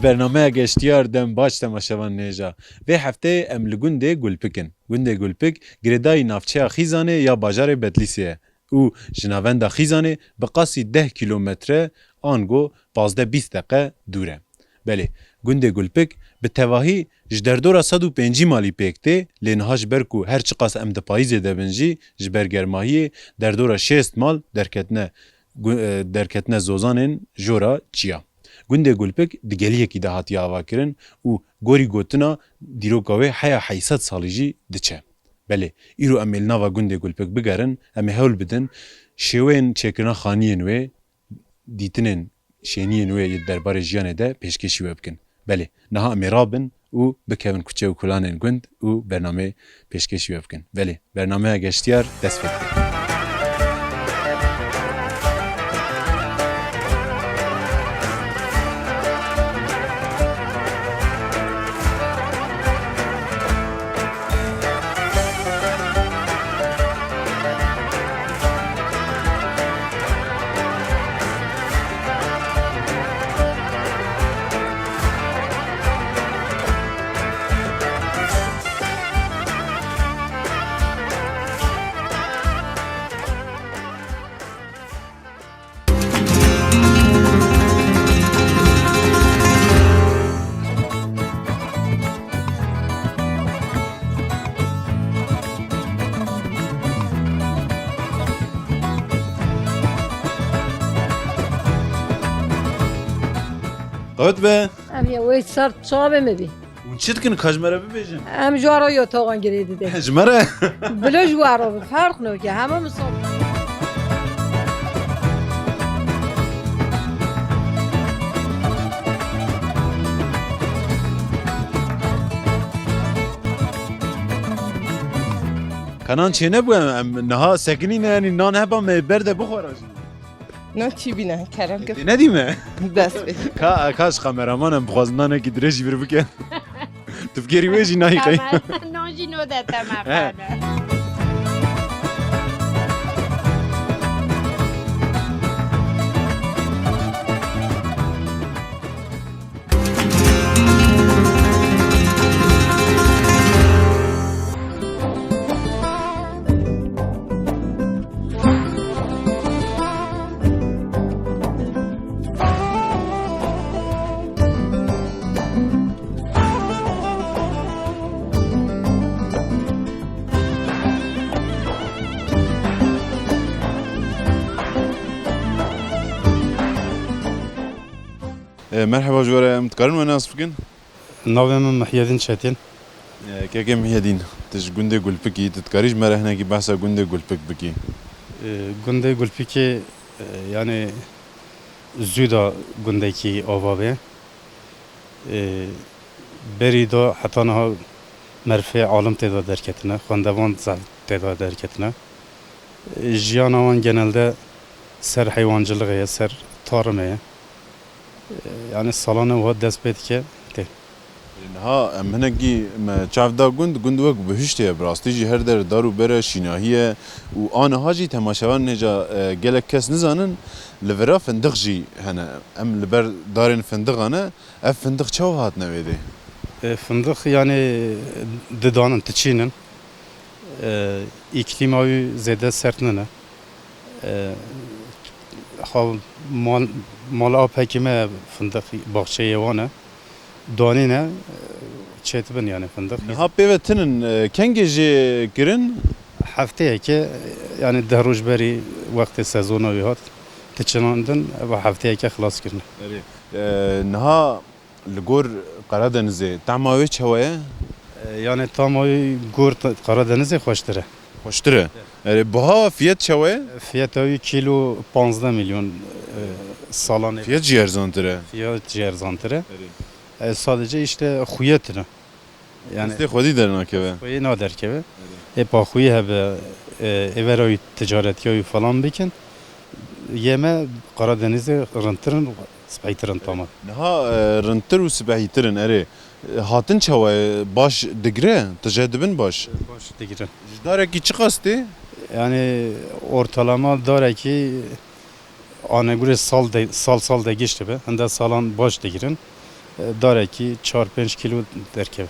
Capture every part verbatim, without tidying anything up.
Bernameya Geştiyar dem baş temaşevan nêja. Vê hefteyê em li gundê Gulpik in. Gundê Gulpik girêdayî navçeya Xîzanê ya bajarê Bedlîsê ye û ji navenda Xîzanê bi qasî deh kîlometre ango pazdeh bîst deqe dûr e. Belê, gundê Gulpik bi tevahî ji derdora sed û pêncî malî pêk tê, lê niha ji ber ku her çiqas em di payîzê de bin jî, ji ber germahiyê derdora şêst mal derketine gu-, e, derketine zozanên jora çiya. Gundê Gulpik di geliyekî de hatiye avakirin û gorî gotina dîroka wê heya heyşt sed salî jî diçe. Belê, îro em ê li nava gundê Gulpik bigerin, em ê hewl bidin şêweyên çêkirina xaniyên wê, dîtinên şêniyên wê yê derbarê jiyanê de pêşkêşî we bikin. Belê, niha em ê rabin û bikevin kuçe û kulanên gund û bernameyê pêşkêşî we bikin. Belê, bernameya Geştiyar dest pê dike. Qewet be. Em ya wê ser çavê me bî. Hûn çi dikin, ka ji me re bibêjin? Em ji we re yotoxan girê didin. Ji me re? Bilo ji we re bi ferq nake, heme misafir. Ka nan çênebû, em, em niha sekinîne, yanî nan heba me ber de bixwara jî. Na çî bîne, kerem ke. Tê nedî me? Dest pê. Ka, ka ji kameraman em bixwazin nanekî dirêj jî vir bike. Tu fikirî wê jî nayî qey. Tamam. Non jî no de, tamam. He. E, merheba ji we re, em dikarin we nas bikin? Navê min Mihyedîn Çetîn. E, kekê Mihyedîn, tu ji gundê Gulpikî, tu dikarî ji me re hinekî behsa gundê Gulpik bikî? E, gundê Gulpikê, e, yani zû da gundekî ava be. E, berî da heta niha merfê alim tê de derketine, xwendevan zehf tê de derketine. E, jiyana wan genelde ser heywancilixê ye, ser tarime ye. E, yani salane wiha dest pê dike tê. Niha em hinekî me çav da gund, gund wek bihiştê ye, bi rastî jî her der dar û ber e, şînahî ye û aniha jî temaşevan nêca, e, gelek kes nizanin, li vira findix jî hene. Em li ber darên findixan e, ev findix çawa hatine vê dê? E, findix yani didanin, tiçînin. E, îklîma wî zêde sert nine. E, ha mal, mal a pekî me findix, baxçeyê wan e. Danîne, e, çêdibin yani findix. Niha pê ve tinin, e, kengê jê kirin? Hefteyeke, yani deh roj berî wextê sezona wî hat, tiçinandin, eva hefteyeke xilas kirine. Erê. E, niha Li gor Qeradenizê tema wê çawa ye? E, yani tama wî gor Qeradenizê xweştir e. Xweştir e. Erê, buha fiyet çawa ye? Fiyeta wî kîlo panzdeh milyon, e, salan e. Fiyet jî erzantir e. Fiyet jî erzantir e. Erê. E, sadece işte xuyetin e. Yani destê xwedî dernakeve. Xweyê naderkeve. Erê. Ê paxuyî hebe, e, êvera wî ticaretiya wî falan bikin. Yê me Qeradenizê rindtir in, spehîtir in tama. Niha, e, rindtir û spehîtir in, erê. E, hatin çawa ye? Baş digire? Tije dibin baş? Baş digirin. Ji darekî çiqas tê? Yani ortalama darekî anegurê sal de, sal sal de giş dibe. Hinde salan baş digirin. Darekî çar pênc kîlo derkeve.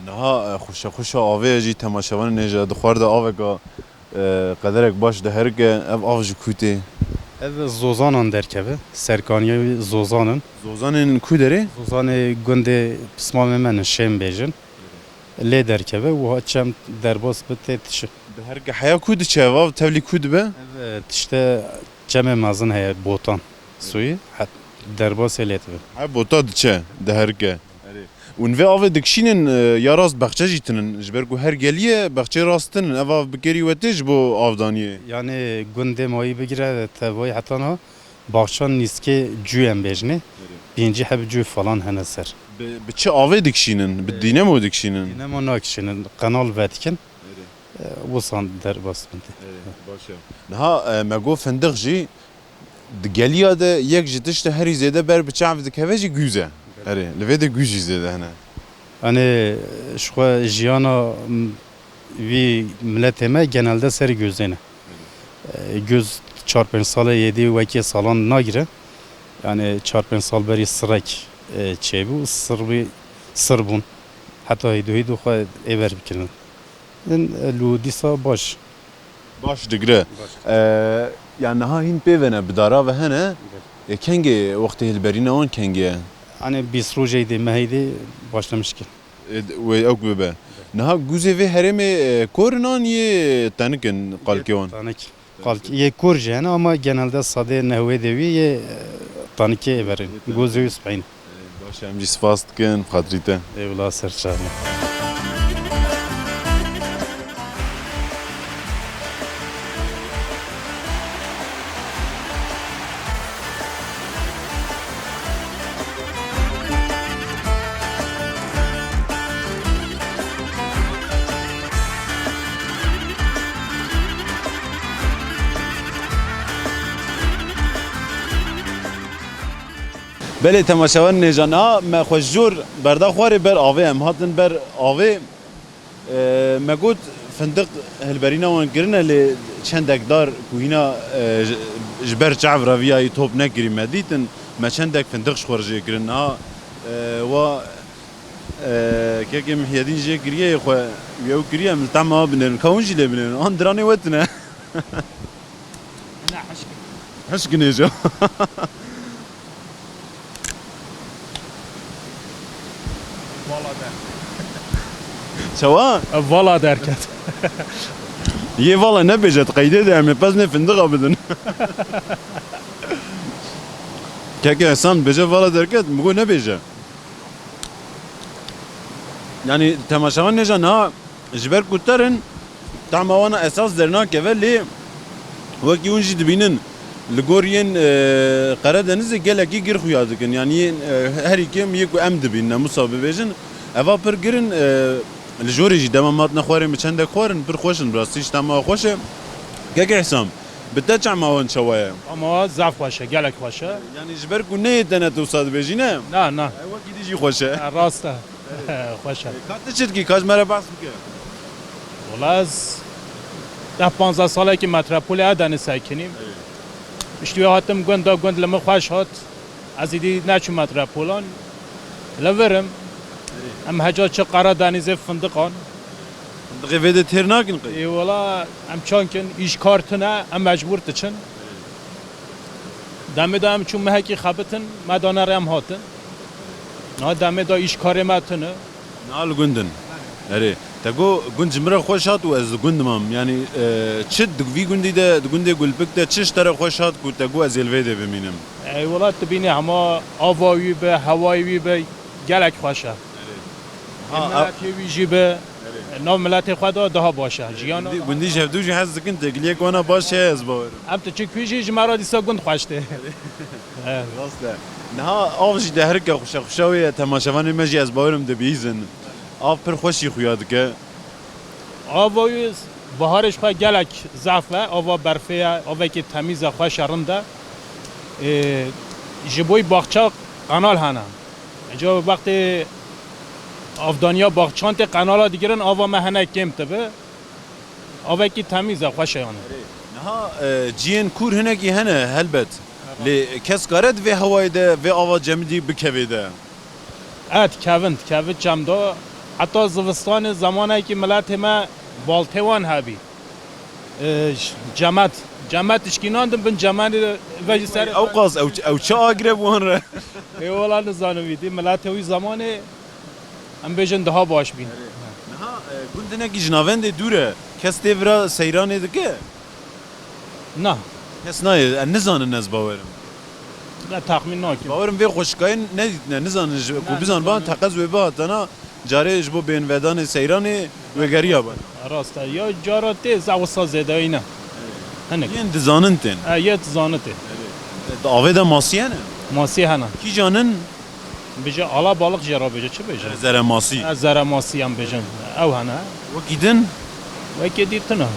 Niha, e, xweşe xweşa avê ye jî temaşevanên hêja di xwar de aveka, e, qederek baş diherike. Ev av ji kû tê? Ev zozanan derkeve. Serkaniya wî zozan in. Zozanên ku derê? Zozanê gundê pismamê me ne, Şêm bêjin. Lê derkeve, wiha çem derbas bi tê tişi. Diherike heya ku diçe ev av, tevlî ku dibe? Ev, e, tişte çemê mezin heye, Botan. Sûyî, het derbasê lê dibe. He, Bota diçe, diherike. Erê. Hûn vê avê dikişînin, e, ya rast bexçe jî tinin. Ji ber ku her gelî ye, bexçeyê rast tinin. Ev av bikerî wetê ji bo avdaniyê. Yanî gundê mayî bigire, tevayî heta niha baxçan nîskê cû em bêjinê. Erê. Pêncî heb cû falan hene ser. Bi, bi çi avê dikişînin? Bi, e, dînemo dikişînin? Dînemo nakişînin, qenal vedikin. Erê. E, wisan derbas bin tê. Erê, baş e. Niha, e, me got findiq jî di geliya de yek ji tiştê herî zêde ber bi çav dikeve jî gûz e. Erê, li vê de gûz jî zêde hene. Yanî, ji xwe jiyana, m, vî miletê me genelde serî gûzê ne. E, gûz çar pênc salê yêdî wekî salan nagire. Yanî çar pênc sal berî sirek, e, çêbû, sir bî, sir bûn. Heta hîdû hîdû xwe ê ver bikirin. Din, e, lû dîsa baş. Baş digre. Baş. E, ya niha hîn pê ve ne, bi dara ve hene. Evet. E, kengê wextê hilberîna wan kengê ye? Hani bîst rojê de mehê de başlamış ki. E, d-, wê ew bibe. Evet. Niha gûzê vê herêmê, e, kor in an yê tenik in qalkê wan? Tenik. Qalk-, yê kor jî hene ama genelde sadê nehwê de wî yê, e, tanikê ê verin. Yê tanikê. Gozê wî spehîn. Baş e, em jî spas dikin, xatirî te. Ê wila ser çavê. Belê temaşevanên hêja, niha me xwe ji jor berda xwarê ber avê, em hatin ber avê. E, me got findiq hilberîna wan kirine, lê çendek dar ku hîna, e, ji, ji ber çav reviyayî top nekirî me dîtin, me çendek findiq ji xwe re jê kirin. Niha, e, wa, e, kekê Mihyedîn jê kiriye yê xwe, wî ew kiriye, em li tema binêrin. Ka hûn jî lê binêrin. An diranê we tune. Ne, hişk. Hişk nêjo. Vala der. Çawa? Vala derket. Yê vala nebêje, tu qeydê de em ê peznê findiqa bidin. Keke Ehsan bêje vala derket, min got nebêje. Yanî temaşevan nêja niha ji ber ku ter in, tahma wana esas dernakeve, lê wekî hûn jî dibînin, li gor yên, e, Qeredenizê gelekî gir xuya dikin. Yanî yên, e, herî kêm yê ku em dibînin, em wisa bibêjin, eva pir gir in, e, li jorê jî dema me hatine xwarê min çendek xwarin, pir xweş in, bi rastî ji tahma xweş e. Keke Ehsan, bi te çama wan çawa ye? Ama zaf xweş e, gelek xweş e. Yanî ji ber ku neyê te ne tu wisa dibêjî ne? Na, na. E, wekî dî jî xweş e. Ha, rast e. Xweş e. E, ka tu çi dikî? Ka ji me re behs bike. Wala ez deh panzdeh salekî metropolê Edenê sekinîm. Piştî wê hatim gund da, gund li min xweş hat. Ez îdî neçûm metrepolan. Li vir im. Em heca çi Qeredenizê findiqan. Findiqê vê de têr nakin qey? Ê wela em çankin, îş kar tune, em mecbûr diçin. Demê de em çûn mehekî xebitin, me dane rê em hatin. Niha demê de îş karê me tune. Niha li gund in. Erê. Te got gund ji min re xweş hat û ez li gund mam. Yanî, e, çi di vî gundî de, di gundê Gulpik de çi ji te re xweş hat ku te got ez ê li vê de bimînim? Ey wela tu bînî hema ava wî be, hewayê wî be, gelek xweş e. Erê. Ha, miletê wî jî be, nav miletê xwe de daha baş e. Jiyan gundî, gundî ji hevdû jî hez dikin, têkiliyek wana baş heye ez bawerim. Em tu çi ku jî ji me re dîsa gund xweş tê. He. Rast e. Niha av jî deherike xweşe xweşa wê ye, temaşevanê me jî ez bawerim dibihîzin. Av pir xweşî xuya dike. Ava wî biharê ji xwe gelek zaf e, ava berfê ye, avekî temîz e, xweş e, rind e. Ê, ji bo wî baxça qenal hene. Înca wextê avdaniya baxçan tê qenala digirin, ava me hinek kêm dibe. Avekî temîz e, xweş e yani. Niha, e, ciyên kûr hinekî hene helbet. Lê kes kare di vê hewayê de vê ava cemidî bikevê de? E, dikevin, dikevin çem de. Heta zivistanê zemanekî miletê me baltê wan hebî. E, j-, cemet, cemet dişkînandin bin cemenê ve ji ser. Ew qas, ew, ew çi agire bi wan re? Ê wala nizanim vî dî, miletê wî zemanê em bêjin daha baş bîn. Niha, e, gund hinekî ji navendê dûr e. Kes tê vira seyranê dike? Na. Kes nayê, e, nizanin ez bawerim. Ne, texmîn nakim. Bawerim vê xweşikayê nedîtine, nizanin ji, ku bizan ban teqez wê bihatana, carê ji bo bênvedanê seyranê wêgeriya ban. Rast e. Ya cara tê, za wisa zêdayî ne. Hinek. Yên dizanin tên. E, yê dizanin tê. Di avê de masî hene? Masî hene. Kîjan in? Bêje ala balık jê re bêje, çi bêje? Zere masî. E, zere masî em bêjin. Ew hene. Wekî din? Wekî dî tune.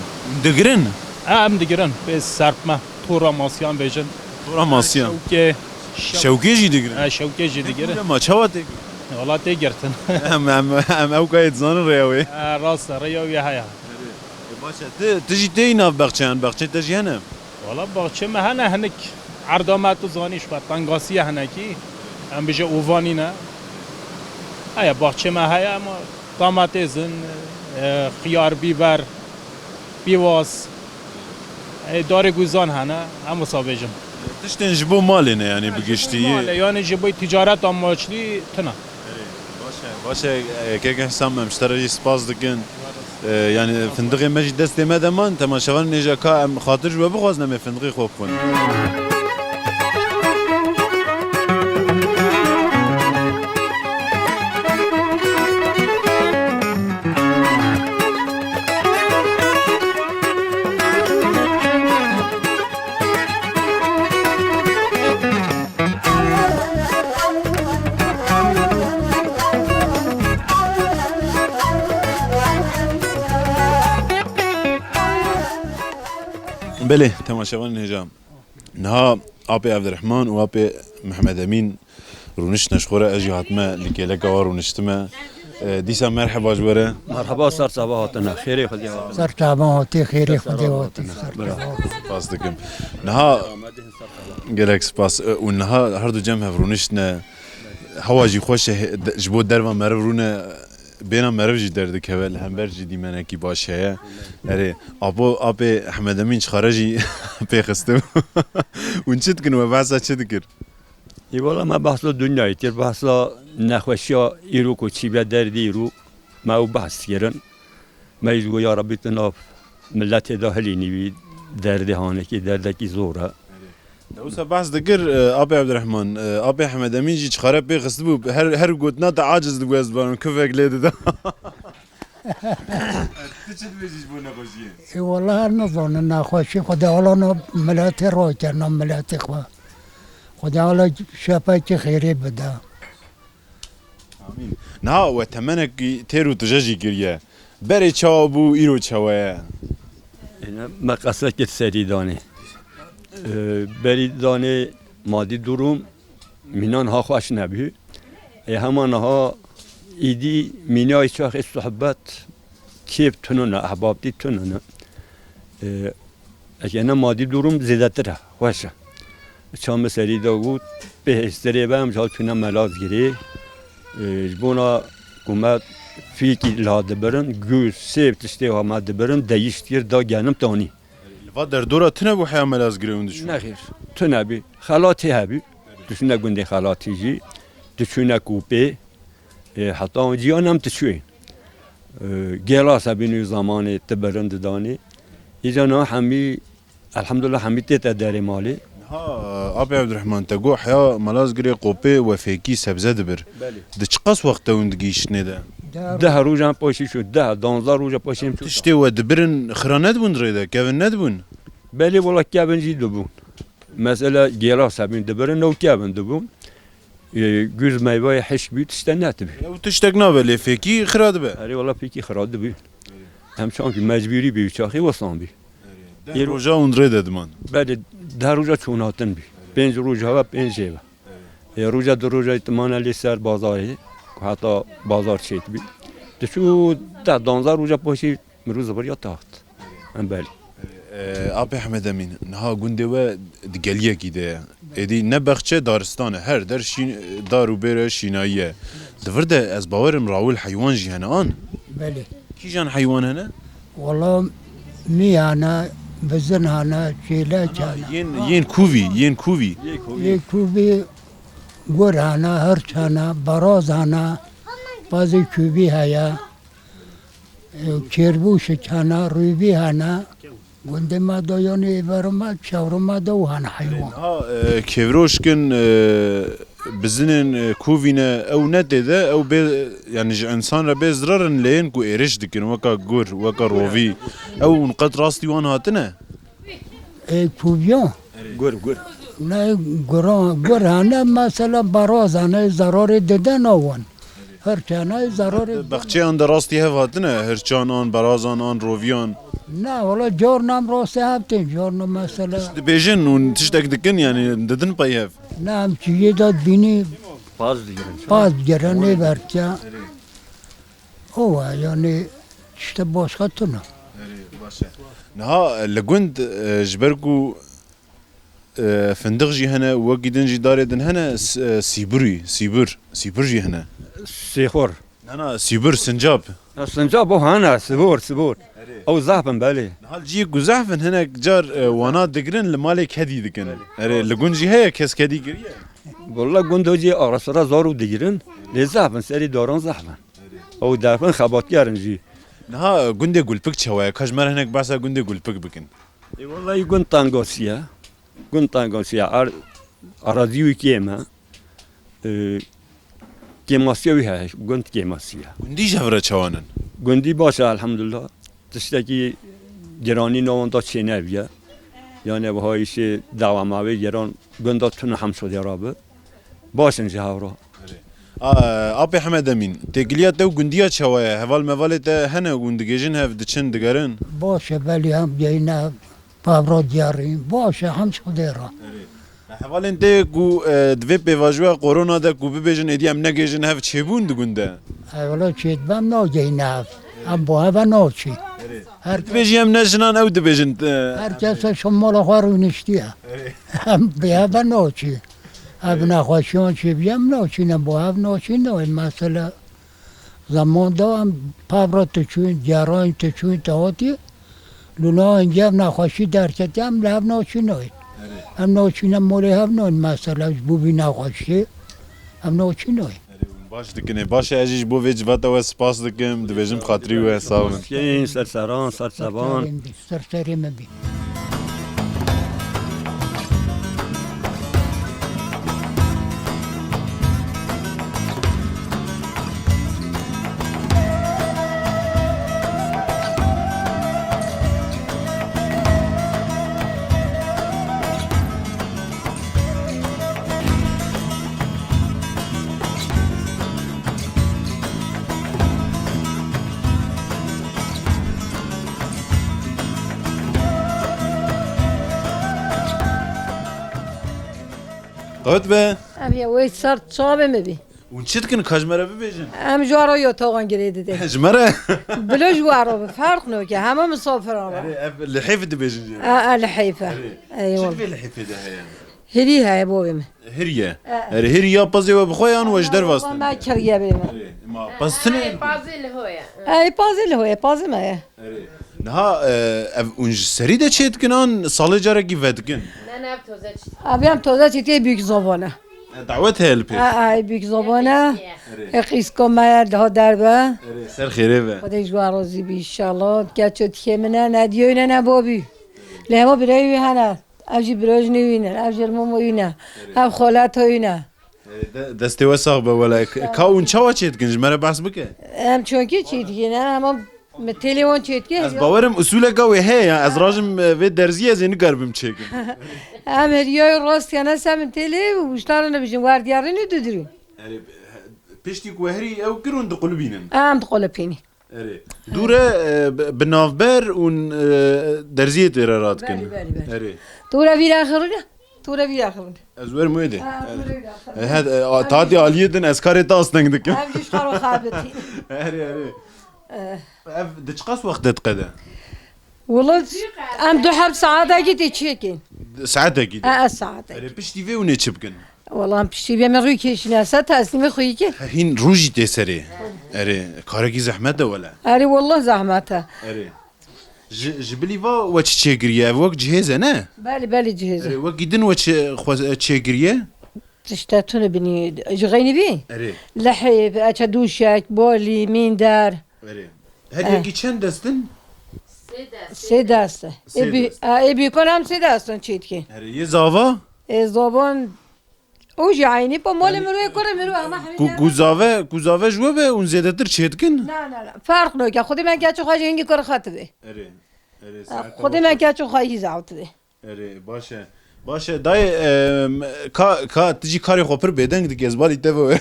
Digirin? E, em digirin. Pê serpme. Tora masiyan bêjin. Tora masiyan. Şewkê. Şew-, Şewkê jî digirin? E, şewkê jî digirin. Hema çawa tê? Wala tê girtin. Em, em, em ew kayê dizanin rêya wê. E, rast e, rêya wê heye. E, baş e. Tu, tu jî têyî nav baxçeyan, baxçê te jî hene? Wala baxçê me hene hinik. Erda me tu zanî ji xwe tengasiye hinekî. Em bêje ovanî ne. Heye baxçê me heye ama domatês in, e, xiyar, bîber, pîvaz, e, darê guzan hene. Em wisa bêjin. Tiştên ji bo malê ne, yanî bi giştî. Malê, yanî ji bo ticaret amaçlî tune. Erê, baş e, baş e, e, keke Hesam, em ji te re jî spas dikin. E, yanî findiqê me jî destê me de man, temaşevanên hêja ka em xatir ji we bixwazin, em ê findiqê xwe bixwin. Belê, temaşevanên hêja. Niha apê Evdirehman û apê Mehmed Emîn rûniştine ji xwe re, ez jî hatime li kêleka wan rûniştime. E, dîsa merheba ji we re. Merheba, ser çava hatine. Xêrê Xwedê hatine. Ser çava hatî, xêrê Xwedê hatî. Ser çava hatî. Spas dikim. Niha gelek spas. E, û niha her du cem hev rûniştine. Hewa jî xweş e, he-, de-, ji bo derva meriv rûne, bêhna meriv jî derdikeve, li hember jî dîmenekî baş heye. Erê, apo, apê Ehmed Emîn çixare jî pê xistibû. Hûn çi dikin, we behsa çi dikir? Ê wala me behsa dinyayê kir, behsa nexweşiya îro ku çîbe derdê îro, me ew behs kirin. Me jî got, ya Rebbî, tu nav miletê de hilînî wî derdê hanekî, derdekî zor e. Te wisa behs dikir, e, apê Evdirehman, e, apê Ehmed Emîn jî çixare pê xistibû, her, her gotina te aciz dibû, ez dibarim, kufek lê dida. Tu çi dibêjî ji bo nexweşiyê? Ê, wela her nizanin nexweşî, Xwedê alana miletê rakirina miletê xwe. Xwedê ala şefekî xêrê bide. Amîn. Niha we temenekî têr û tije jî kiriye. Berê çawa bû, îro çawa ye? Êne me qese kir serî danê. Ee, berî danê madî durum mînan ha xweş nebû. Ê hema niha îdî mînayê çaxê sohbet kêf tunine, ehbabtî tunine. Ee, Eke ne madî durum zêdetir e, xweş e. Çaxê serî de got, pê hêstirê be, em çaxê çûne Melazgirê. E, ji bona ku me fîkî la dibirin, gûz, sêv tiştê wa me dibirin, deyîşt kir, da genim tanî. Li va derdora tune bû heya Melazgirê hûn diçûn? Nexêr, tune bî. Xelatî hebî. Diçûne gundê Xelatî jî. Diçûne Kopê. E, heta encî ya nem tu çûyê. E, gêla sebînî zamanê tu birin didanê. Îca niha hemî, elhamdulillah, hemî tête derê malê. Niha, e, apê Evdirehman, te got heya Malazgirê Qopê we fêkî sebze dibir. Belê. Di çiqas wexte hûn digihîştinê de? Deh rojan paşî çû, deh, danzdeh roja paşî em çû. Tiştê we dibirin xira nedibûn rê de, kevin nedibûn? Belê, wela kevin jî dibûn. Mesela gêla sebîn dibirin, ew kevin dibûn. E, gûz meyvayê hişk bî, tişte netibî. Ew tiştek nabe, lê fêkî xira dibe. Erê, wela fêkî xira dibî. Em çankî mecbûrî bî, çaxî wesan bî. Deh roja hûn rê de diman. Belê, deh roja çûnatin bî. Pênc roja ve, pênc jê ve. E, roja du roja dimane lê ser bazarê, ku heta bazar çêt bî. Diçû deh danzdeh roja paşî mirov ziviriya taxt. Em belê. Ee, Apê Ehmed Emîn, niha gundê we di geliyekî de ye. Êdî ne bexçe, daristan e. Her der şîn-, dar û bêr e, şînayî ye. Di vir de ez bawerim rawil heywan jî hene an? Belê. Kîjan heywan hene? Wala mî hene, bizin hene, çêlek hene. Yên, yên kûvî, yên kûvî. Yê kûvî gur hene, hirç hene, baraz hene, bazê kûvî heye, e, kêrbûşik hene, rûvî hene. Gundê me de yanî êvarê me, çewrê me de û hene heywan. Ha, e, kêvroşkin, e, bizinên, e, kûvî ne, ew ne tê de, ew bê, yanî ji însan re bê zirar in, lê yên ku êrîş dikin, weka gur, weka rovî, ew hûn qet rastî wan hatine? Ê kûviyan? Gur, gur. Ne, guran, gur hene, mesela baraz hene, zararê dide ne wan. Hirç hene, zararê dide. Bexçeyan de rastî hev hatine, hirçan an, barazan an, roviyan? Ne, wala carna em rastî hev tên, carna mesela. Dibêjin û tiştek dikin, yanî didin pey hev? Ne, em çiyê de bînî Paz digirin. Paz digirin, nê berçe. O wa, yanî, işte başka tune. Erê, baş e. Niha, e, li gund, e, ji ber ku, e, findiq jî hene û wekî din jî darê din hene, s-, e, sîburî, sîbur, sîbur jî hene. Sêxor. Na, na, sîbur, sincab. Ha, sincab o hene, sibor, sibor. Erê. Ew zehf in, belê. Niha li cihê ku zehf in, hinek car, e, wana digirin, li malê kedî dikin. Erê, li gund jî heye, kes kedî kiriye? Walla gund o cî ara sira zor û digirin, lê zehf in, serê daran zehf in. Ew derfin xebatger in jî. Niha gundê Gulpik çawa ye? Ka ji me re hinek behsa gundê Gulpik bikin. Ê, wellahî gund tengasiye. Gund tengasiye. Er-, arazî wî kêm e. Ê, kêmasiye wî heye. Gund kêmasiye. Gundî ji hev re çawan in? Gundî baş e, elhamdulillah. Tiştekî giranî navanda çênebiye. Yani bu ha işê dewa mavê giran gunda tune hemşo diye rabi. Baş in ji hev re. A, Apê Hemed Emîn, têkiliya te û gundiya çawa ye? Heval mevalê te hene û hûn digêjin hev, diçin, digerin? Baş e, belê em geyne hev, pavra diyarîn. Baş e, hemşo dê re. Hevalên te ku, e, di vê pêvajoya korona de ku bibêjin êdî em negêjin hev çêbûn di gund de? E, wela çêdibem nageyne hev. Em bo hev ve naçî. Her Dibêjî em ne jinan ew dibêjin, e, Her kes şo mala xwe rûniştiye. Em bi hev ve naçî. Ev nexweşiyan çêbî em naçîne, bo hev naçî nayê. Mesela zeman da em pevra tu çûyîn, cerayin tu çûyîn, te hatî, lûna hingê ev nexweşî derketiye, em li hev naçî nayê. Em naçîne molê hev nayên, mesela ji bo vî nexweşiyê em naçî nayê. Erê, hûn baş dikin ê. Baş e, ez jî ji bo vê civata we spas dikim, dibêjim xatirî we, sax bin. Yên serseran, sersevan. Ser serê min bî. Qewet be. Em ya wê ser çavê me bî. Hûn çi dikin, ka ji me re bibêjin? Em ji we re yotoxan girê didin. Ji me re? Bilo ji we re bi ferq nake, heme misafiran re. Erê, ev lihêf dibêjin jê re. E, e, lihêf e. Erê. Eyvallah. Çi divê lihêfê de heye? Hirî heye bavê min. Hirî ye. E. Erê, hirî ya pezê we bi xwe yan we ji derve astin? Me kiriye bê min. Erê, ma pez tune? Ey, pazê li ho ye. Ey, pazê li ho ye, pazê me ye. Erê. Niha, e, ev hûn ji serî de çê dikin an salê carekî vedikin? Ne, ne, ev toze çî. Abi em toze çî tê büyük zobane. E, dawet heye li pêş? E, e, büyük zobane. Erê. E, qîska me ye, daha derbe. Erê, ser xêrê ve. Xwedê ji we razî bî inşallah. Keço dikê min e, ne diyoyne ne bobî. Lê hema birayê wî hene. Ev jî birojnê wî ne, ev jî momo wî ne. Ev xoleta wî ne. E, de-, destê we sax be wele. Ka hûn çawa çê dikin? Ji me re behs bike. Em çonkî çê dikin, em hema me têlê wan çê dikin. Ez bawerim usûleka wê heye ya. Ez rajim, e, vê derziyê ez ê nikaribim çêkim. Em heriyayê rast kene ser min têlê û wiştane nebijin, werdiyarînê dudurî. Erê, piştî ku we herî ew kir hûn diqulibînin. Em diqulibînî. Erê. Dûre, e, bi, bi navber û, e, derziyê tê re radikin. Belê, belê, belê. Erê. Dûre vîra xirine. Dûre vîra xirine. Ez werim wê dê. Ha, dûre vîra xirine. E, he, e, a, tatî aliyê din ez karê te asteng dikim. Em jî ji xwe re xebitî. Erê, erê. Eh. Ev di çiqas wext de diqede? Wilo em du heb saetekî tê çêkin. Saetekî de? E, e, saetekî. Erê, piştî vê hûn ê çi bikin? Wala em piştî bê me rûyê kêşîne, se teslîmê xwe yî kê. Hîn rû jî tê serê. Erê, karekî zehmet e wele. Erê, wallah zehmet e. Erê. Ji, ji bilî va we çi çêkiriye? Ev wek cihêz e, ne? Belê, belê cihêz e. Erê, wekî din we çi xwe çêkiriye? Tişte tune binî, ji xeynî bî? Erê. Lehê, eçe dûşek, bolî, mînder. Erê. Her Eh. yekî çend dest in? Sê dest e. Sê Ê bî-, dest. a, ê bîkan em sê dest in çêdikê. Erê, yê zava? Ê zavan O jî eynî, pa malê Yanî, mirov ê kurê mirov hema hemî ku, ne. Ku zave, ku zave ji we be hûn zêdetir çêdikin? Na, na, na. Ferq nake. Xwedê me keço xwe jî hingî kurê xwe tibê. Erê, erê, Ha, saete Xwedê me hoş. Keço xwe jî zav tibê. Erê, baş e. Baş e. Dayê, em, ka, ka, tu jî karê xwe pir bêdeng dikî, ez balî te ve.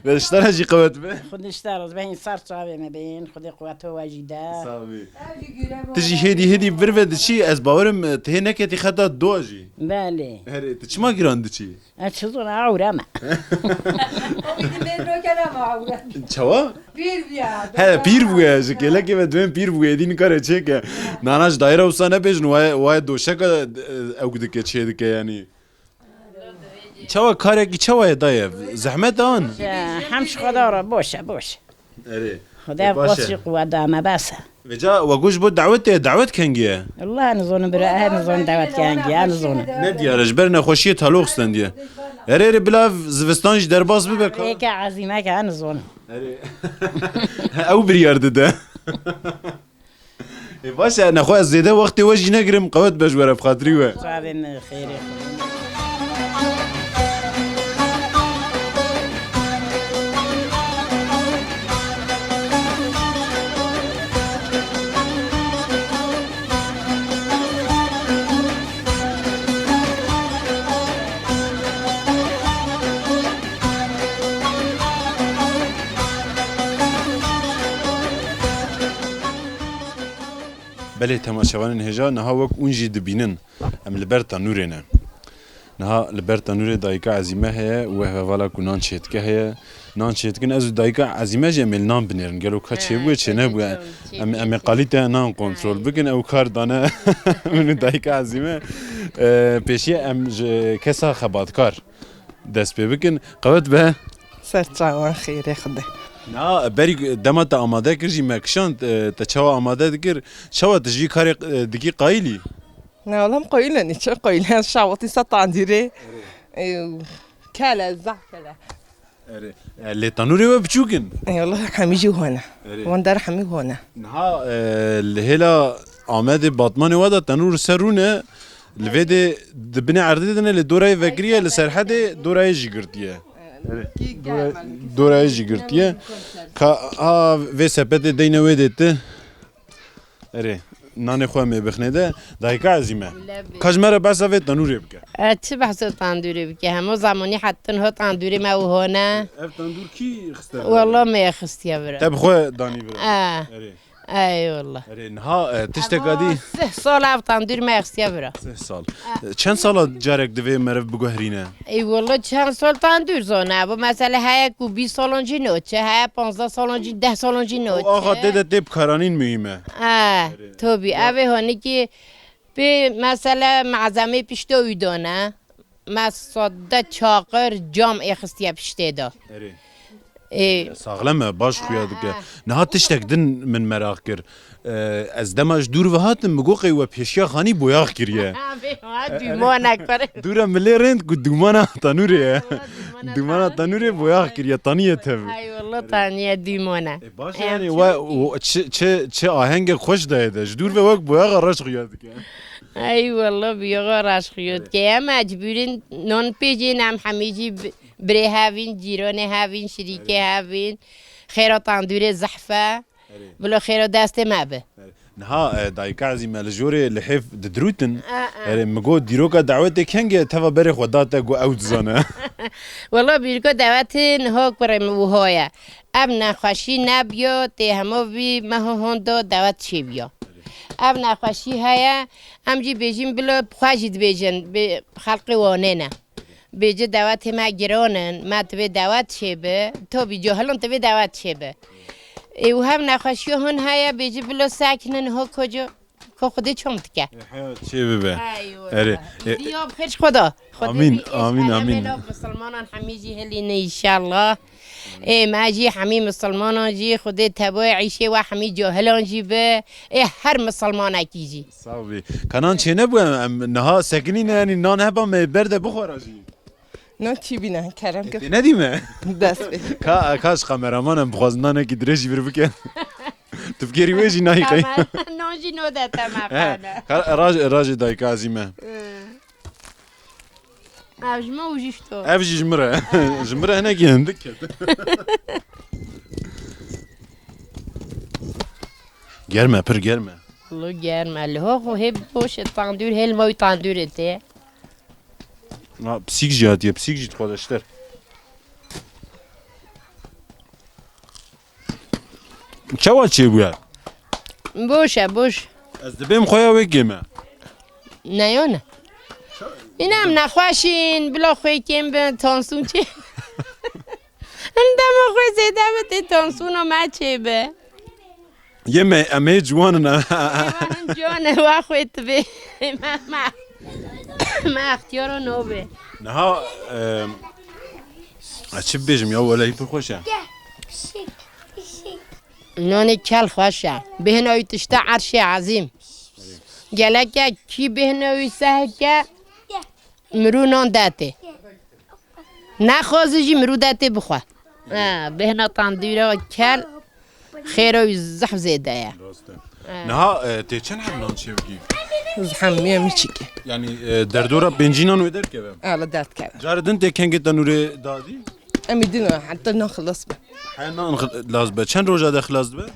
Ve ji te re jî qewet be. Xwedê ji te re be, hîn ser çavê me bên, Xwedê quwet we jî de. Sax bî. Tu jî hêdî hêdî vir ve diçî, ez bawerim, e, tu hê neketî xeta dua jî. Belê. Herê, tu çima giran diçî? E, çi zor, ewre me. O bizim ben roke de mi ewre? Çawa? Pîr bûye. He, pîr bûye, ji kêlekê ve dibên pîr bûye, êdî nikare çêke. Nana ji daîre wisa nebêjin, waye, waye doşeka, e, ew dike, çê dike yanî. Çawa karekî çawa ye dayê? Zehmet an? Ya, hem ji Xweda re boş e, boş. Erê. Xweda E, baş e. Boş jî quwet da me, bes e. Vêca we got ji bo dawetê, dawet kengî ye? Wallahî nizonim bira, ez nizonim dawet kengî ye, ez nizonim. Ne diyar e, ji ber nexweşiyê taloq stendiye. Erê, erê, bila zivistan jî derbas bibe ka. Êke ezîmeke, ez nizonim. Erê. Ew biryar dide. Ê, baş e, nexwe ez zêde wextê we jî negirim, qewet be ji we re, bi xatirî we. Çavê min xêrê xwe. Belê temaşevanên hêja, niha wek hûn jî dibînin, em li ber tenûrê ne. Niha li ber tenûrê dayika Ezîme heye û hevala ku nan çêdike heye. Nan çêdikin, ez û dayika Ezîme jî em ê li nan binêrin. Gelo ka He, çêbûye, çê tabii, nebûye? Tabii, Em, em ê çêbûye, çê. Kalîte nan kontrol Aynen. Bikin. Ew kar dane min û dayika Ezîme. E, pêşiye em ji kesa xebatkar dest pê bikin. Qewet be. Ser çawan xêrê Xwedê. Na, berî dema te amade kir jî me kişand, e, te çawa amade dikir, çawa tu ji vî karê, e, dikî qayîlî? Ne oğlum, qayîl ne, çi qayîl? Şawatî sa tandîrê. E, kele, zaf kele. Erê. E, lê tenûrê we biçûk in? Ey Allah, hemî jî hone. Erê. Wan der hemî hone. Niha, e, li hêla Amedê Batmanê we de tenûr ser rûne, li vê dê di binê erdê de ne, lê dorayê vekiriye, li Serhedê dorayê jî girtiye. Erê. Dora-, dorayê jî girtiye. Ka, a, vê sepetê deyne wê dê ti. Erê, nanê xwe em ê bixinê de. Dayika Ezîme. Lebê. Ka ji me re behsa vê tenûrê bike. E, çi behsa tandûrê bike? Hemû zamanî hetin ho tandûrê me û hone. Ev tandûr kî xiste vir? Walla me xistiye vir. Te bi xwe danî vir. E. Erê. Ey walla. Erê, niha, e, tişteka dî. Sih sal ev tandûr me xistiye vir. Sih sal. E, çend sala carek divê meriv biguherîne? Ey walla çend sal tandûr zane. Bu mesele heye ku bîst salan jî noçe, heye panzdeh salan jî, deh salan jî noçe. O axa tê de tê bikaranîn muhîm e. Ha, tabii. Ev ê hanikî pê mesele malzemê pişto wî dane. Me sade çaqir cam ê xistiye piştê de. Erê. Ê. Saxlem e, baş xuya dike. Ah, ah. Niha tiştek din min meraq kir. E, ez dema ji dûr ve hatim, min got qey we pêşiya xanî boyax kiriye. Abi, ha, dûmana kare. Dûre min lê rênd ku dûmana tenûrê ye. Dûmana tenûrê boyax kiriye, taniye tev. Ay, wallah, taniye dûmana. E, baş e, yani, we, o, çi, çi, çi ahengek xweş daye de. Ji dûr ve wek boyaxa reş xuya dike. Ay, wallah, boyaxa reş xuya dike. Em mecbûrin non pêjên em hemî jî bi-, birê hevîn, cîranê hevîn, şirîkê hevîn. Xêra tandûrê zehf e. Erê. Bila xêra destê me bi. Erê. Niha, e, dayika Ezîme li jorê li hêv didirûtin. A, a. Erê, mi got dîroka dawetê kengê teva berê xwe da te, got ew dizane. Wala dîroka dawetê niha kurê min wiha ye. Ev nexweşî nebiya, tê hema vî meha honda dawet çêbiya. Ev nexweşî heye, em jî bêjin bila xwe jî dibêjin, bi xelqê wane ne. Bêje dawetê me giran in, me divê dawet çêbi, tabî cahilin divê dawet çêbi. Ê, û hev nexweşiya hûn heye, bêje bilo sekinin ho koca, Xwedê çom dike. Ê, heya çê bibe. Eyvallah. Erê, e, Diya bi xêr ji Xweda. Xwedê Amîn, bî êş amîn, amîn. Misilmanan hemî jî hilîne înşallah. Ê, me jî hemî misilmanan jî, Xwedê tevayê îşê we hemî cahilan jî be. Ê, her misilmanekî jî. Sax bî. Ka nan çênebû em, em niha sekinîne, yanî nan heba me ber de bixwara jî. Nan çî bîne, kerem ke. Tê nedî me? Dest pê. Ka, ka ji kameraman em bixwazin nanekî dirêj jî vir bikin. Tu fikirî wê jî nayî qey. Kamera, nan jî no de te me He, qane. Ka, raj, rajê dayika ezî me. Ee. Ev ji me û jî ji to. Ev jî ji min re. Ji min re hinekî hindik ket. Germ e, pir germ e. Li germ e. Li ho xwe hê boş e, tandûr, hê li me wî tandûrê tê. Ha, pisîk jî hatiye, pisîk jî dixwaze ji te. Çawa çêbûye? Boş e, boş. Ez dibêm xwe ya wê kêm e. Ne yo ne. Îna em nexweş in, bila xwê kêm bin, tansûn çê. Em dema xwe zêde bi tê tansûna me çêbe. Yê me, em ê ciwan in. Ciwan in, ciwan in, wa xwe tibê. Me, me, me extiyara nabê. Niha, e, ez çi bibêjim ya, welehî pir xweş e. Nanê kel xweş e. Bêhna wî tişta erşê ezîm. Geleke kî bêhna wî sehke mirû nan detê. Nexwaze jî mirû detê bixwe. Ha, bêhna tandûra kel xêra wî zehf zêde ye. Rast e. Ha. Niha, e, tê çend heb nan çêbikî? Zehf niye mi çikî? Yanî, e, derdora pêncî nan wê derkeve? Ala derdkeve. Carê din tê kengê tenûrê dadî? Em ê din heta nan xilas be. He, nan xil-, xilas be. Çend roja de xilas dibe?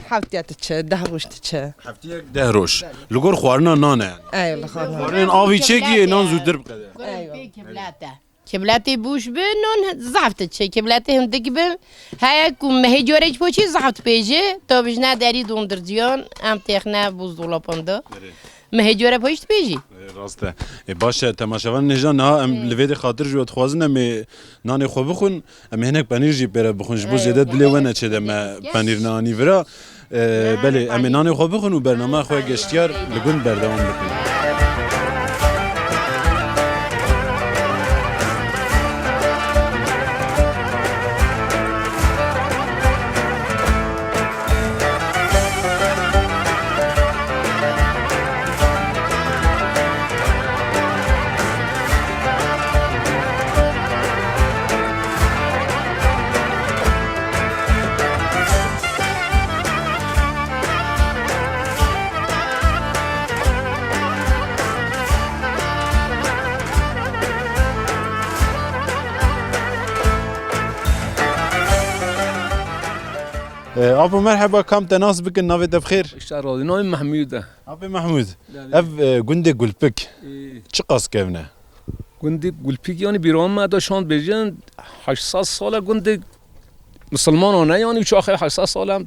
Heftiyek diçe, deh roj diçe. Heftiyek deh roj. Belê. Li gor xwarina nan e yani. Eyvallah, xwarina. Xwarinên avî çêkî nan zûtir biqede. Eyvallah. Kibletê bûş bi, non zaf diçe. Kibletê hindik bi, heye ku mehê corê ji poçî zaf dipêje, to bijne derî dondirciyan, em têxne buzdolapan de. Erê. Mehê core poşt pêjî. E, rast e. E, baş e, temaşevan nêja niha em, e, li vê de xatir ji we dixwazin em ê nanê xwe bixwin, em ê hinek penîr jî pê re bixwin. Ji bo, e, zêde dilê we neçê de me, e, penîr neanî vira. E, belê, em ê nanê xwe bixwin û bernameya xwe geştiyar li gund berdewam bikin. E, Apo merheba, kam te nas bikin, navê te bi xêr? Şer razî, navê Mehmûd e. Apê Mehmûd, belê, ev, e, gundê Gulpik, e, çiqas kevn e? Gundê Gulpik, yanî bîra me de şand bêjin, heşt sed sal e gundê misilmanan e, yanî wî çaxê heşt sed sal e.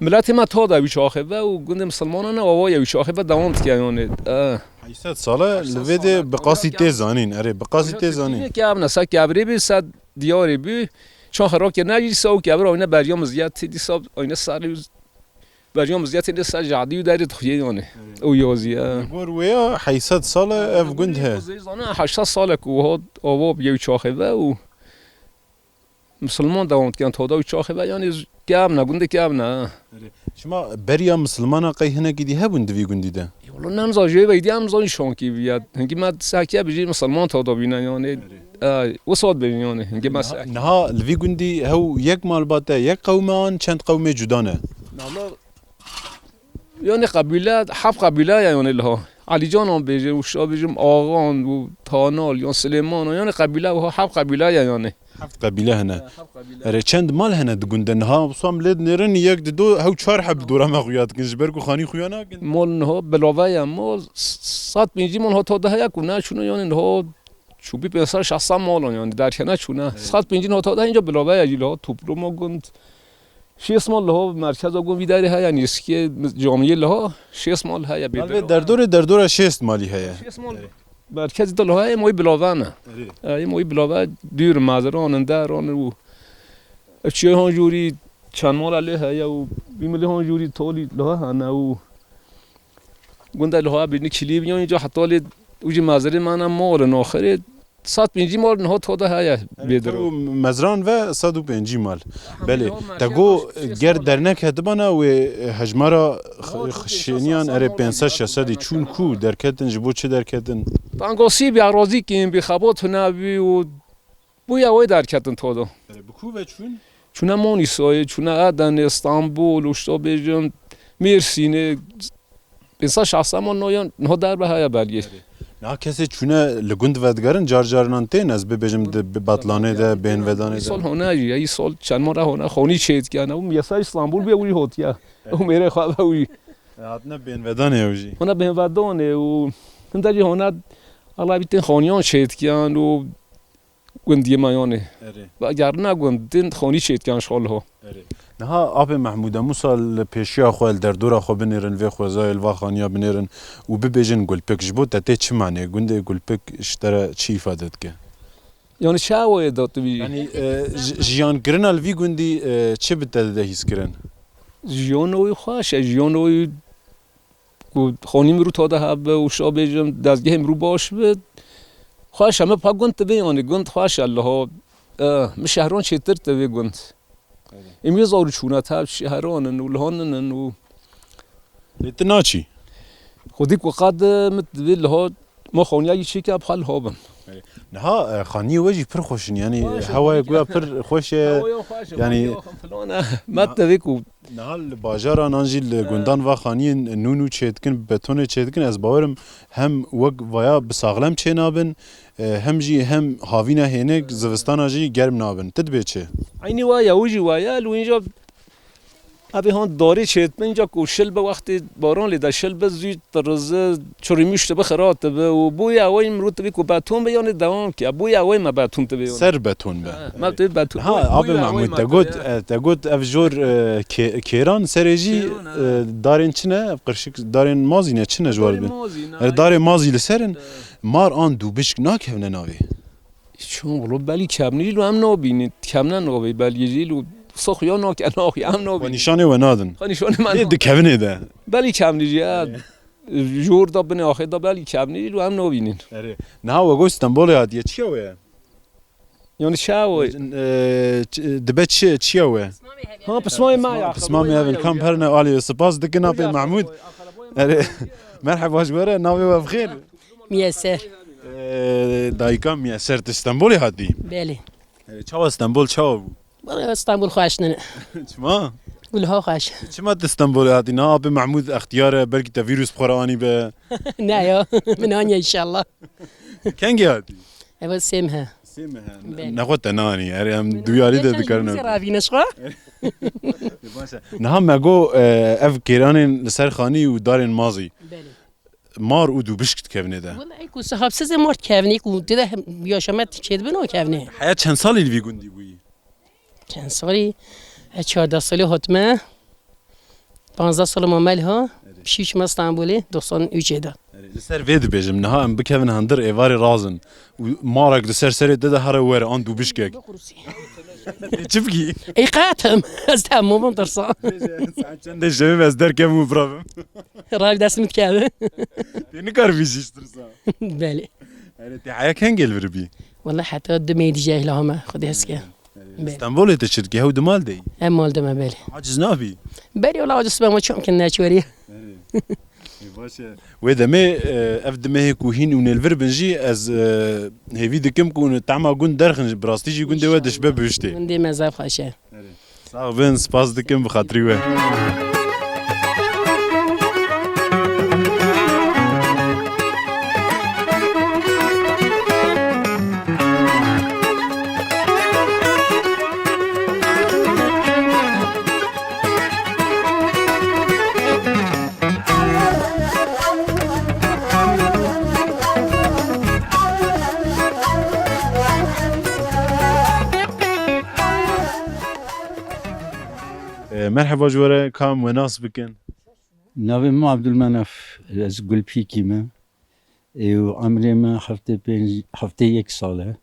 Miletê me ta de wî çaxê ve û gundê misilmanan e, ava ye wî çaxê ve dewam dike, yanî, e. Heşt sed sal e, heşt sed li vê sal de e, bi qasî tê zanîn, erê, bi qasî tê zanîn. Kevn e, se kevrê bî, se diyarê bî. Çaxê rakirine jî dîsa û kevir ayne beriya mizgiyetê, dîsa ayne serê û beriya mizgiyetê dê ser jadî û derê dixuyê yanê. Evet. Û yazî, e. Li gor wê ya heşt sed sal e ev gund he. Zana heşt sed sal e ku wiha ava bûye wî çaxê ve û misilman dewam dikin, tada wî çaxê ve, yanî kevn e, gundê kevn e. Erê. Şima beriya misilmana qey hinekî dî hebûn di vî gundî de? Ya wala nemza jê ve dî em zanî şankî bîye. Hinkî me sehkiye bijî misilman tada bîne yanî. Erê. Ey, wisa dibêjin yanî, hingê me sehkiye. Niha, niha li vî gundî hew yek malbat e, yek qewm e an çend qewmê cuda ne? Nala, yanî qebîle, heft qebîle ye yanî liha. Elîcanan bêjin, û şa bêjim, Axan û Tanal, yan Silêmanan, yanî qebîle wiha heft qebîle ye yanî. Heft qebîle hene. He, heft qebîle. Erê, çend mal hene di gund de niha? Wisa em lê dinêrin, yek, di, du, hew çar heb li dora me xuya dikin, ji ber ku xanî xuya nakin. Mal niha bilave ye, mal s-, sed pêncî mal hata de heye ku neçûne, yanî niha çûbî pênc sed şeş sed mal in, yanî derkene çûne. Evet. Sed pêncî hata de, înca bilave ye jî, niha topluma gund. Şêst mal liha merkeza gund vî derê heye, nêzîkê camiyê liha şêst mal heye. Mal bê vê derdorê, derdora şêst malî heye. Şêst mal merkezî de liha heye, moyî bilave ne. Erê. Ê, moyî bilave dûr, meziran in, deran û çiyê han jûrî çend mala lê heye û bî milê han jûrî tolî liha hene û Gunda li Hoya Bîrnî Kilî bî, yan înca heta lê û jî mezrê me ne mal in axirê. Sed pêncî mal niha toda heye bêdiro. Mezran ve sed û pêncî mal. Belê. Te go ger dernek hetibana wê hejmara xişêniyan erê pênc sed şeş sedî çûn ku derketin, ji bo çi derketin? Tangosî bî, erazî kêm bî, xebat hune bî û bûya wê derketin toda. Erê, bi ku ve çûn? Çûne Manîsayê, çûne Edenê, Stenbol, û şta bêjin Mêrsînê, pênc sed şeş sed man noyan niha derbe heye belgê. Niha kesê çûne li gund vedigerin, car carinan tên, ez bibêjim di bi Betlanê de, Bênvedanê de. Îsal hone jî, îsal çend mare hone xanî çêdikene. Û yesa Îstanbul bê wî hotiye. Û mêrê xwe ve wî. E, hatine Bênvedanê ew jî. Hone Bênvedanê û hinde jî hone Allah bitên xaniyan çêdikiyan û gundiyê me yanê. Erê. Ve gerina gund din xanî çêdikiyan şol ho. Erê. Niha apê Mehmûde Musa li pêşiya xwe, li derdora xwe binêrin, vê xwezayê li va xaniya binêrin û bibêjin Gulpik. Ji bo te tê çi manê? Gundê Gulpik ji te re çi îfade dike? Yani çawa ye da tu bî? Yani, e, ji-, jiyankirina li vî gundî, e, çi bi te dide hîskirin? Jiyana wî xweş e, jiyana wî ku xanî min rû tade hebe û şa bêjim dezgehê min rû baş bi. Xweş e, me pa gund divê, yani gund xweş e liha. E, min şehran çêtir divê gund. Em yê zarû çûne tev şehran in û liha ninin û. Lê tu naçî? Xwedî ku qad min divê liha ma xaniya yî çêke bi xwe liha bim. Niha, e, xaniyê we jî pir xweş in, yanî hewayê ku ya pir xweş e. Hewaya xweş e, yanî, xaniya filan e. Me divê ku Niha li bajaran an jî li gundan va xaniyên nû nû çêdikin, bi betonê çêdikin, ez bawerim hem wek vaya bi saxlem çênabin, e, hem jî hem havîna hênik zivistana jî germ nabin. Tu dibê çi? Eynî wa ye, wî jî wa ye, li wînca evê han darê çêdibin, ca ku şil be wextê baran lê de şil be zû dirize, çirîmûş dibe, xira dibe û bûya wê mirov divê ku beton be, yanî dewam ke. Bûya wê me beton divê, yanî. Ser beton be. He, me divê beton. Ha, bû-, abi bûya wê Mahmud, me te got, divê. E, te got ev jor, e, kê-, kêran serê jî, Kêran, e, he. Darên çi ne? Ev qirşik darên mazî ne, çi ne ji war Darê bi? mazî, E, nayê. Darê mazî li ser in. He. Mar an dûbişk nakevne navê. Çon wilo belî kevnî lo em nabînin. Kevne navê belî jî lo sox ya nake, nake em nabînin. Xwe nîşanê we nadin. Xwe nîşanê me Lê nadin. Di kevinê de. Belî kevnî jî ya. Jor da binê axê da belî kevnî lo em nabînin. Erê. Niha we got Stenbolê hatiye. Çiya we ye? Yani çawa ye? E, ç-, dibe çi, çiya we? Ha, pismamê me ya. Pismamê evin kam perne alî. Spas dikin apê Mahmud. Erê. Merheba ji we re, navê we bi xêr? Miyeser. E, dayika Miyeser, tu Stenbolê hatî? Belê. E, çawa Stenbol, çawa bû? Wala Stenbol xweş nîne. Çima? Gulha xweş. Çima tu Stenbolê hatî? Na apê Mahmud extiyar e, belkî te vîrus bi xwe re anî be. Ne ya, min aniye inşallah. Kengê hatî? Ev sê meh e. Sê meh e. Belê. Nexwe te nanî, her em duyarî de dikarin. Ravîne ji xwe. Baş e. Niha me got, e, ev kêranên li ser xanî û darên mazî. Belê. Mar û dûbişk dikevine de. Wala ey ku sahibsiz e mar dikevine ku tê de hem yaşamet çêdibin o kevine. Heya çend salî li vî gundî bûyî? Çend salî? E, çardeh salî hatime. Panzdeh salî ma me liha. Erê. Pişî çima Stenbolê, doxsan û üçê de. Erê, li ser vê dibêjim, niha em bikevin hundir êvarê razin. Û marek li ser serê te de here were, an dûbişkek. Çi bikî? Ey qatim, ez temamim tirsa. Saet çendê şevê ez derkevim û biravim. Rav dest min dikevim. Tê nikaribî jî ji tirsa. Belê. Erê, tê heya kengê li vir bî? Wala heta du mehê dî jî hila heme, Xwedê hezke. Belê. Stenbolê te çi dikî? Hew di mal de yî? Em mal de me, belê. Aciz nabî? Belê, wala aciz be, ma çi bikin, neçû werî. Erê. Ê, baş e. Wê demê, e, ev du mehê ku hîn û nêlvir bin jî, ez, e, hêvî dikim ku hûn tema gund derxin, bi rastî jî gundê we dişibe bihiştê. Gundê me zaf xweş e. Erê. Sax bin, spas dikim bi xatirî we. E, merheba ji we re, ka em we nas bikin? Navê min Abdulmenaf, ez Gulpîkî me. Ê, û emrê min heftê pênc, heftê yek sal e.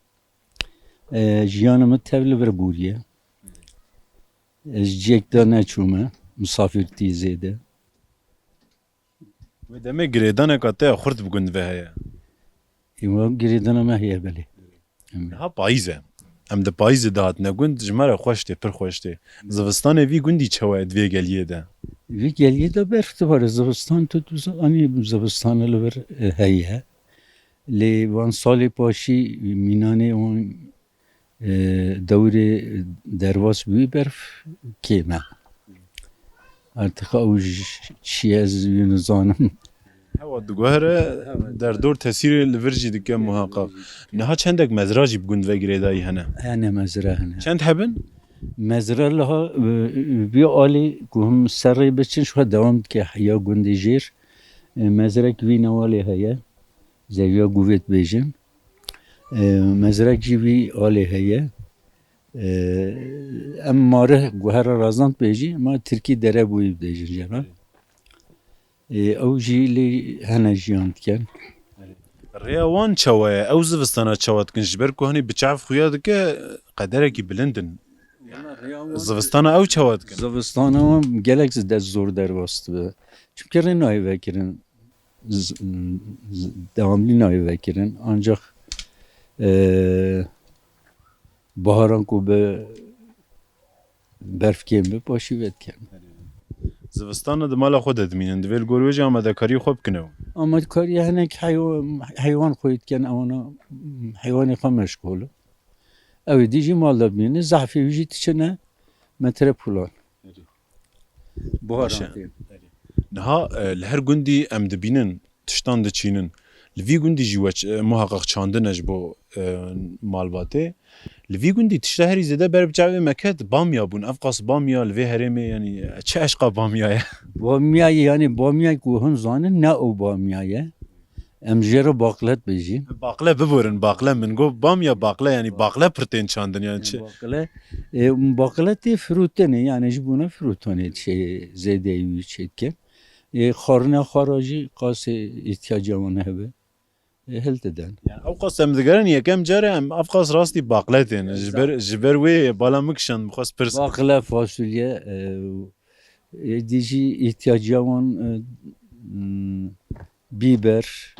E, jiyana min tev li vir bûriye. Ez ciyek de neçûme, misafirtî zêde. Wê demê girêdaneka te ya xurt bi gund ve heye? Ê, wa girêdana me heye, belê. Em. Niha payîz e. Em di payîzê de hatine gund, ji me re xweş tê, pir xweş tê. Zivistanê vî gundî çawa ye di vê geliyê de? Vî geliyê de berf dibare. Zivistan tu, tu zan-, anî zivistana li vir, e, heye. Lê van salê paşî mînanê wan, e, dewrê derbas bûyî, berf kêm e. Artık ew j-, çi ez wî nizanim. Hewa diguhere, derdor tesîrê li vir jî dike muhaqqaq. Niha çendek mezra jî bi gund ve girêdayî hene. Hene mezra hene. Çend hebin? Mezra liha, e, vî alî ku him serrê biçin, şuha dewam dike heya gundê jêr. E, mezrek vî newalê heye. Zeviya Guvê dibêjin. E, mezrek jî vî alê heye. E, em marih guhera razan dibêjî, ma tirkî derebûyî dibêjin jê re. E, ew jî lê hene jiyan dikin. Rêya wan çawa ye? Ew zivistana çawa dikin? Ji ber ku hanî bi çav xuya dike, qederekî bilind in. Zivistana ew çawa dikin? Zivistana wan gelek zêde zor derbas dibe. Çimkî rê nayê vekirin. Z-, z-, dewamlî nayê vekirin. Ancak, e, baharan ku bi berf kêm be, paşî vedikin. Zivistana di mala xwe de dimînin. Divê li gor wê jî amadekariyê xwe bikin ew. Amadekariyê hinek heywa-, heywan xweyî dikin, ewana heywanê xwe meşgul. Ew ê dî jî mal de bimîne, zehfê wî jî diçine metre pulan. Baş e. Buharan tê. Niha, e, li her gundî em dibînin, tiştan diçînin. Li vî gundî jî we ç-, e, muhaqeq çandin e ji bo, e, malbatê. Li vî gundî tişta herî zêde ber bi çavê me ket, bamya bûn. Ev qas bamya li vê herêmê, yanî, çi eşqa bamya ye? Bamya, yanî, bamya ku hûn zanin, ne ew bamya ye. Em jê re baqle dibêjin. Baqle biborin, baqle. Min got bamya baqle, yanî baqle pir tên çandin, yanî çi? Baqle, e, baqle tê firotinê, yanî ji bona firotanê çê zêdeyî wî çêdikin. E, xwarina xwe re jî qasê îhtiyacê wan hebe, e, hildidin. Yani ew qas em digerin, yekem car e, em ev qas rastî baqle tên. Ji ber, ji ber wê bala min kişand, min xwest pirs. Baqle, fasulye, e, e, dî jî îhtiyacê wan, e, m, bîber,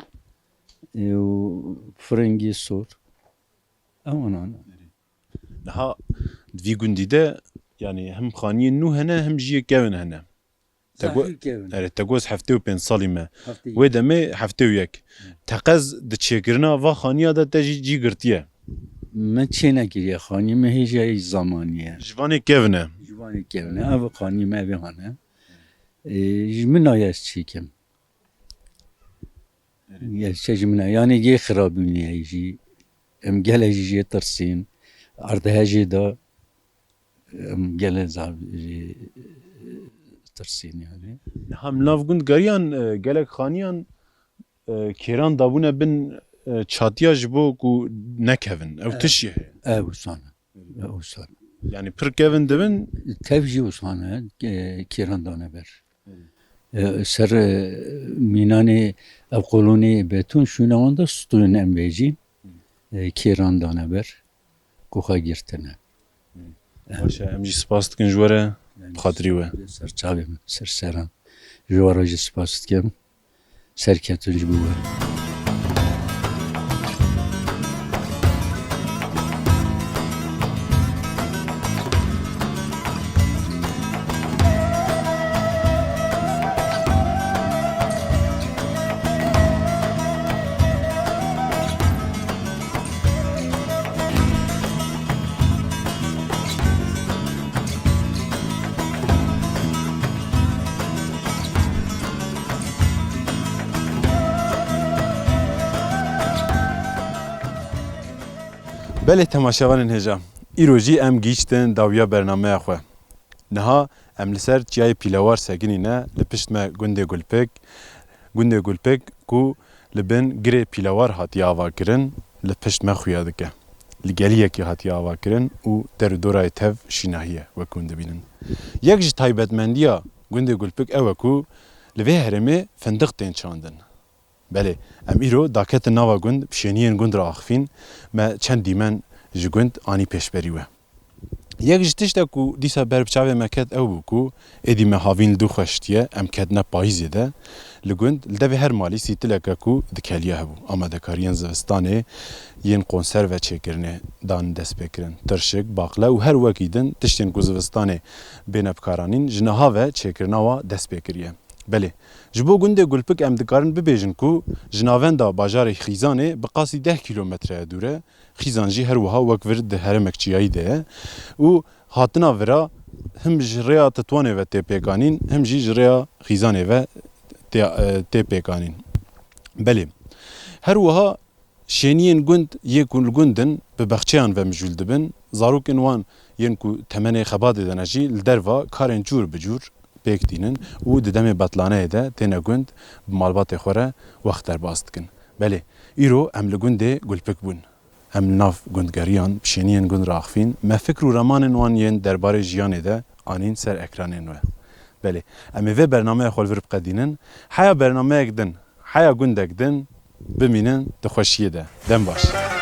e, û firingî sor. Ew anan. Niha di vî gundî de, yanî hem xaniyên nû hene, hem jî yê kevin hene. Te got, zehfî kevin. Erê, te got heftê û pênc salî me. Heftê û yek. Wê demê heftê û yek. Teqez di çêkirina va xaniya de te jî cî girtiye. Me çê nekiriye, xanî me hêja yî zamanî ye. Ji vanê kevin e. Ji vanê kevin e. Ev xanî me vê hane. E, ji min nayê ez çêkim. Erê. Gerçek ji min e. Yanî yê xirabînî ye jî. Em gelek jî jê tirsîn. Erdhejê de em gelek zaf jî tirsîn yani. Niha em nav gund geriyan, e, gelek xaniyan, e, kêran dabûne bin, e, çatiya ji bo ku nekevin. Ew tişt ye. Ew sane. Ew sane. Yani pir kevin dibin. Tev jî wisa ne, e, kêran dane ber. E, ser, e, mînanê ev kolonê beton şûna wan de stûyên em bêjîn, e, kêran dane ber, ku xwe girtine. Baş e, em jî spas dikin ji we re, bi xatirî we. Ser çavê min, ser seran. Ji we re jî spas dikim. Serkeftin ji bo we. Belê temaşevanên hêja, îro jî em gihîştin dawiya bernameya xwe. Niha em li ser çiyayê Pîlewar sekinî ne, li pişt me gundê Gulpik. Gundê Gulpik ku li bin girê Pîlewar hatiye avakirin, li pişt me xuya dike. Li geliyekî hatiye avakirin û der û dorayê tev şînahî ye, wek hûn dibînin. Yek ji taybetmendiya gundê Gulpik ew e ku li vê herêmê findiq tên çandin. Belê, em îro daketin nava gund, bi şêniyên gund re axifîn, me çend dîmen ji gund anî pêşberî we. Yek ji tiştek ku dîsa ber bi çavê me ket ew bû ku êdî me havîn li dû xweştiye, em ketine payîzê de. Li gund, li devê her malî sîtileke ku dikeliya hebû. Amadekariyên zivistanê yên konserve çêkirinê dan destpêkirin. Tirşik, baqle û her wekî din tiştên ku zivistanê bêne bikaranîn, ji niha ve çêkirina wa dest pê kiriye. Belê, ji bo gundê Gulpik em dikarin bibêjin ku ji navenda bajarê Xîzanê bi qasî deh kîlometre dûr e. Xîzan jî her wiha wek vir di herêmek çiyayî de ye û hatina vira him ji rêya Titwanê ve tê pêkanîn, him jî ji rêya Xîzanê ve tê, e, tê pêkanîn. Belê, her wiha şêniyên gund yê ku li gund in bi bexçeyan ve mijûl dibin, zarokên wan yên ku temenê xebatê de ne jî li derva karên cûr bi cûr pêk tînin û di demê betlaneyê de têne gund bi malbatê xwe re wext derbas dikin. Belê, îro em li gundê Gulpik bûn. Em li nav gund geriyan, bi şêniyên gund re axifîn, me fikr û ramanên wan yên derbarê jiyanê de anîn ser ekranên we. Belê, em ê vê bernameya xwe li vir biqedînin. Heya bernameyek din, heya gundek din, bimînin di xweşiyê de. Dem baş.